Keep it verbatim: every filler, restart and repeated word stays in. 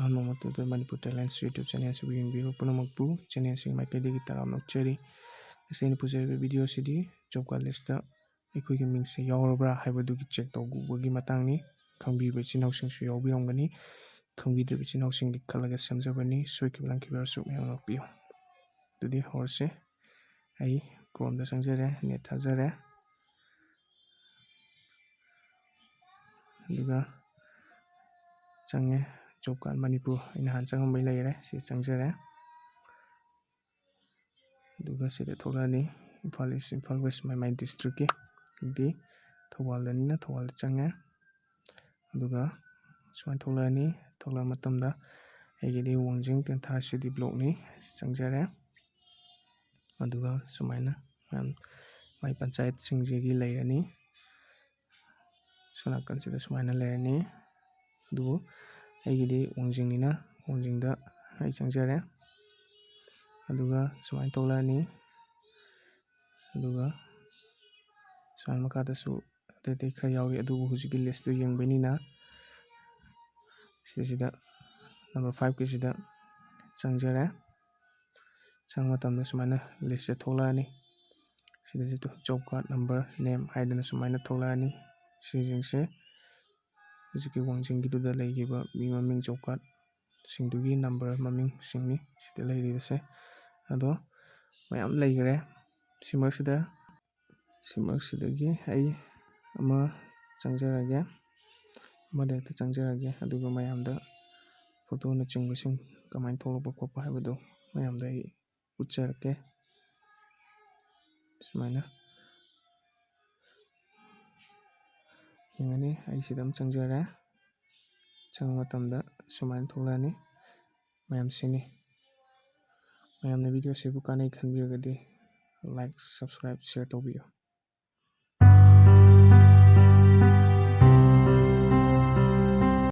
ꯑꯍꯥꯟꯕ ꯃꯛꯇꯗ ꯃꯅꯤꯄꯨꯔ ꯇꯦꯂꯦꯟꯠꯁ YouTube ꯆꯦꯅꯦꯜꯁꯤꯕꯨ ꯌꯦꯡꯕꯤꯕ ꯄꯨꯝꯅꯃꯛꯄꯨ ꯆꯦꯅꯦꯜꯁꯤꯒꯤ ꯃꯥꯏꯀꯩꯗꯒꯤ ꯇꯔꯥꯝꯅ ꯑꯣꯛꯆꯔꯤ꯫ ꯉꯁꯤ ꯑꯩꯅ ꯄꯨꯖꯔꯤꯕ ꯚꯤꯗꯤꯑꯣꯁꯤꯗꯤ ꯖꯣꯕ ꯀꯥꯔꯗ ꯂꯤꯁꯇ ꯑꯩꯈꯣꯏꯒꯤ ꯃꯤꯡꯁꯦ ꯌꯥꯎꯔꯕ꯭ꯔꯥ ꯍꯥꯏꯕꯗꯨꯒꯤ ꯆꯦꯛ ꯇꯧꯕꯒꯤ ꯃꯇꯥꯡꯅꯤ꯫ ꯈꯪꯕꯤꯕ ꯏꯆꯤꯟ ꯏꯅꯥꯎꯁꯤꯡꯁꯨ ꯌꯥꯎꯕꯤꯔꯝꯒꯅꯤ꯫ ꯈꯪꯕꯤꯗ꯭ꯔꯤꯕ ꯏꯆꯤꯟ ꯏꯅꯥꯎꯁꯤꯡꯒꯤ ꯈꯜꯂꯒ ꯁꯦꯝꯖꯕꯅꯤ꯫ ꯁꯣꯏꯈꯤꯕ ꯂꯥꯟꯈꯤꯕ ꯌꯥꯎꯔꯁꯨ ꯃꯌꯥꯝ ꯉꯥꯛꯄꯤꯌꯨ꯫ ꯑꯗꯨꯗꯤ ꯍꯧꯔꯁꯤ꯫ ꯑꯩ ꯀ꯭ꯔꯣꯝꯗ ꯆꯪꯖꯔꯦ, ꯅꯦꯠ ꯊꯥꯖꯔꯦ꯫ ꯑꯗꯨꯒ ꯆꯪꯉꯦ꯫ ꯖꯣꯕ ꯀꯥꯔꯗ ꯃꯅꯤꯄꯨꯔ ꯑꯩ ꯅꯍꯥꯟ ꯆꯪꯉꯝꯕꯩ ꯂꯩꯔꯦ꯫ ꯁꯤ ꯆꯪꯖꯔꯦ꯫ ꯑꯗꯨꯒ ꯁꯤꯗ ꯊꯣꯛꯂꯛꯑꯅꯤ ꯏꯝꯐꯥꯜ ꯏꯁ, ꯏꯝꯐꯥꯜ ꯋꯦꯁ, ꯃꯥꯏ ꯃꯥꯏ ꯗꯤꯁꯇ꯭ꯔꯤꯛꯀꯤ꯫ ꯑꯗꯨꯗꯤ ꯊꯧꯕꯥꯜꯗꯅꯤꯅ ꯊꯧꯕꯥꯜꯗ ꯆꯪꯉꯦ꯫ ꯑꯗꯨꯒ ꯁꯨꯃꯥꯏꯅ ꯊꯣꯛꯂꯛꯑꯅꯤ꯫ ꯊꯣꯛꯂꯛꯑ ꯃꯇꯝꯗ ꯑꯩꯒꯤꯗꯤ ꯋꯥꯡꯖꯤꯡ ꯇꯦꯟꯊꯥ ꯁꯤ ꯗꯤ ꯕ꯭ꯂꯣꯛꯅꯤ꯫ ꯆꯪꯖꯔꯦ꯫ ꯑꯗꯨꯒ ꯁꯨꯃꯥꯏꯅ ꯃꯌꯥꯝ ꯃꯥꯏ ꯄꯟꯆꯥꯌꯠꯁꯤꯡꯁꯤꯒꯤ ꯂꯩꯔꯅꯤ꯫ ꯁꯣꯝ ꯅꯥꯀꯟꯁꯤꯗ ꯁꯨꯃꯥꯏꯅ ꯂꯩꯔꯅꯤ꯫ ꯑꯗꯨꯕꯨ ꯑꯩꯒꯤꯗꯤ ꯋꯥꯡꯖꯤꯡꯅꯤꯅ ꯋꯥꯡꯖꯤꯡꯗ ꯑꯩ ꯆꯪꯖꯔꯦ꯫ ꯑꯗꯨꯒ ꯁꯨꯃꯥꯏꯅ ꯊꯣꯛꯂꯛꯑꯅꯤ꯫ ꯑꯗꯨꯒ ꯁꯨꯃꯥꯏꯅ ꯃꯈꯥꯗꯁꯨ ꯑꯇꯩ ꯑꯇꯩ ꯈꯔ ꯌꯥꯎꯔꯤ, ꯑꯗꯨꯕꯨ ꯍꯧꯖꯤꯛꯀꯤ ꯂꯤꯁꯇꯨ ꯌꯦꯡꯕꯩꯅꯤꯅ ꯁꯤꯗꯩꯁꯤꯗ ꯅꯝꯕꯔ ꯐꯥꯏꯚꯀꯤꯁꯤꯗ ꯆꯪꯖꯔꯦ꯫ ꯆꯪꯕ ꯃꯇꯝꯗ ꯁꯨꯃꯥꯏꯅ ꯂꯤꯁꯁꯦ ꯊꯣꯛꯂꯛꯑꯅꯤ꯫ ꯁꯤꯗꯁꯨ ꯖꯣꯕ ꯀꯥꯔꯗ ꯅꯝꯕꯔ, ꯅꯦꯝ ꯍꯥꯏꯗꯅ ꯁꯨꯃꯥꯏꯅ ꯊꯣꯛꯂꯛꯑꯅꯤ꯫ ꯁꯤꯁꯤꯡꯁꯦ ꯍꯧꯖꯤꯛꯀꯤ ꯋꯥꯡꯖꯤꯡꯒꯤꯗꯨꯗ ꯂꯩꯈꯤꯕ ꯃꯤ ꯃꯃꯤꯡ ꯖꯣꯕ ꯀꯥꯔꯗꯁꯤꯡꯗꯨꯒꯤ ꯅꯝꯕꯔ ꯃꯃꯤꯡꯁꯤꯡꯅꯤ ꯁꯤꯗ ꯂꯩꯔꯤꯕꯁꯦ꯫ ꯑꯗꯣ ꯃꯌꯥꯝ ꯂꯩꯈ꯭ꯔꯦ꯫ ꯁꯤ ꯃꯔꯛꯁꯤꯗ, ꯁꯤ ꯃꯔꯛꯁꯤꯗꯒꯤ ꯑꯩ ꯑꯃ ꯆꯪꯖꯔꯒꯦ, ꯑꯃꯗ ꯍꯦꯛꯇ ꯆꯪꯖꯔꯒꯦ꯫ ꯑꯗꯨꯒ ꯃꯌꯥꯝꯗ ꯐꯣꯇꯣꯅꯆꯤꯡꯕꯁꯤꯡ ꯀꯃꯥꯏꯅ ꯊꯣꯛꯂꯛꯄ ꯈꯣꯠꯄ ꯍꯥꯏꯕꯗꯣ ꯃꯌꯥꯝꯗ ꯑꯩ ꯎꯠꯆꯔꯛꯀꯦ꯫ ꯁꯨꯃꯥꯏꯅ ꯌꯦꯡꯉꯅꯤ꯫ ꯑꯩ ꯁꯤꯗ ꯑꯃ ꯆꯪꯖꯔꯦ꯫ ꯆꯪꯕ ꯃꯇꯝꯗ ꯁꯨꯃꯥꯏꯅ ꯊꯣꯛꯂꯛꯑꯅꯤ꯫ ꯃꯌꯥꯝꯁꯤꯅꯤ꯫ ꯃꯌꯥꯝꯅ ꯚꯤꯗꯤꯑꯣꯁꯤꯕꯨ ꯀꯥꯟꯅꯩ ꯈꯟꯕꯤꯔꯒꯗꯤ like, subscribe, share ꯇꯧꯕꯤꯌꯨ꯫